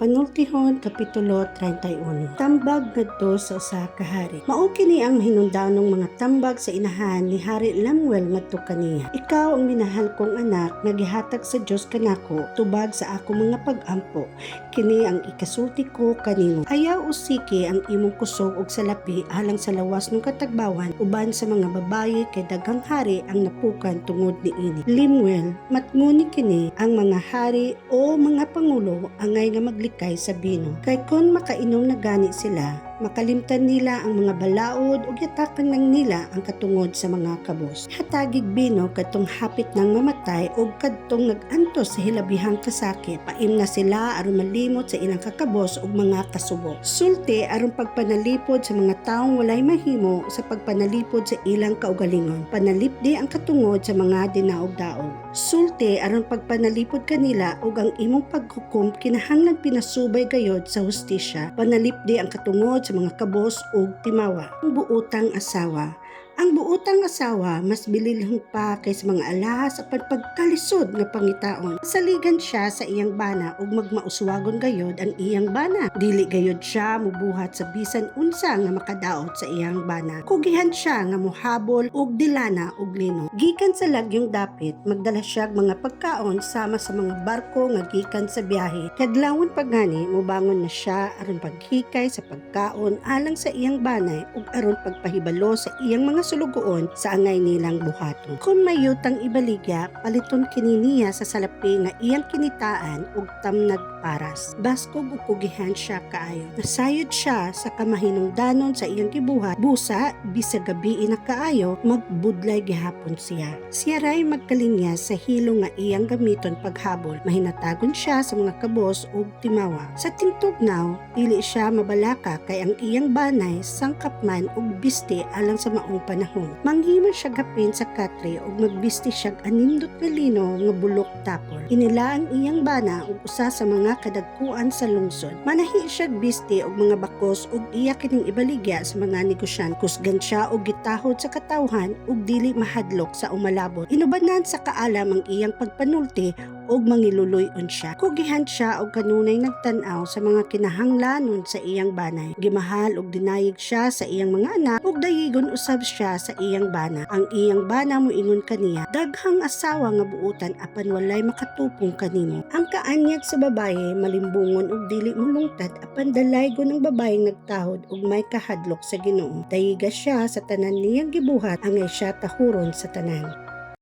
Panultihon Kapitulo 31. Tambag ngadto sa usa ka hari. Mao kini ang mahinungdanong mga tambag sa inahan ni Hari Lemuel ngadto kaniya. Ikaw ang minahal kong anak nga gihatag sa Dios kanako, tubag sa akong mga pag-ampo. Kini ang ikasulti ko kanimo. Ayaw usiki ang imong kusog og salapi alang sa lawas ng katagbawan uban sa mga babaye, kay daghang hari ang napukan tungod niini. Lemuel, matngoni kini ang mga hari o mga pangulo angay nga maglikay sa bino. Kay kon makainom na gani sila, makalimtan nila ang mga balaod ug yatakan lang nila ang katungod sa mga kabos. Hatagig bino kadtong hapit nang mamatay ug kadtong nag-antos sa hilabihang kasakit. Paimna sila aron malimot sa ilang kakabos ug mga kasubo. Sulti aron pagpanalipod sa mga taong walay mahimo sa pagpanalipod sa ilang kaugalingon. Panalipdi ang katungod sa mga dinaog-daog. Sulti aron pagpanalipod kanila ug ang imong paghukom kinahanglan pinasubay gayod sa hustisya. Panalipdi ang katungod sa mga kabos ug timawa. Ang buotang asawa. Ang buotang asawa mas bililhon pa kaysa mga alahas apan pagkalisod nga pangitaon. Saligan siya sa iyang bana ug magmauswagon gayod ang iyang bana. Dili gayod siya mubuhat sa bisan unsa nga makadaot sa iyang bana. Kugihan siya nga muhabol og delana ug lino. Gikan sa lagyong dapit, magdala siya og mga pagkaon sama sa mga barko nga gikan sa biyahe. Kadlawon pa gani, mubangon na siya aron paghikay sa pagkaon alang sa iyang banay ug aron pagpahibalo sa iyang mga sulugoon sa angay nilang buhaton. Kung may yutang ibaligya, paliton kini niya sa salapi nga iyang kinitaan ug tamnag paras. Baskog ug kugihan siya kaayo. Nasayod siya sa kamahinungdanon sa iyang gibuhat, busa bisag gabii na kaayo, magbudlay gihapon siya. Siya ray magkalinya sa hilo nga iyang gamiton paghabol. Mahinatagon siya sa mga kabos ug timawa. Sa tingtugnaw, dili siya mabalaka kay ang iyang banay sangkap man og bisti alang sa maong panahon. Manghimo siya gapin sa katre ug magbisti siya anindot nga lino nga bulok tapol. Inila ang iyang bana og usa sa mga kadagkuan sa lungsod. Manahi siya bisti og mga bakos ug iya kining ibaligya sa mga negosyante. Kusgan siya og gitahod sa katawhan ug dili mahadlok sa umalabot. Inubanan sa kaalam ang iyang pagpanulti ug mangiluloy-on siya. Kugihan siya og kanunay nagtan-aw sa mga kinahanglanon sa iyang banay. Gimahal og dinayig siya sa iyang mga anak ug dayigon usab siya sa iyang bana. Ang iyang bana moingon kaniya, "Daghang asawa nga buutan apan walay makatupong kanimo." Ang kaanyag sa babaye malimbungon ug dili mulungtad, apan dalaygon ang babayeng nagtahod ug may kahadlok sa Ginoo. Dayiga siya sa tanan niyang gibuhat, angay siya tahuron sa tanan.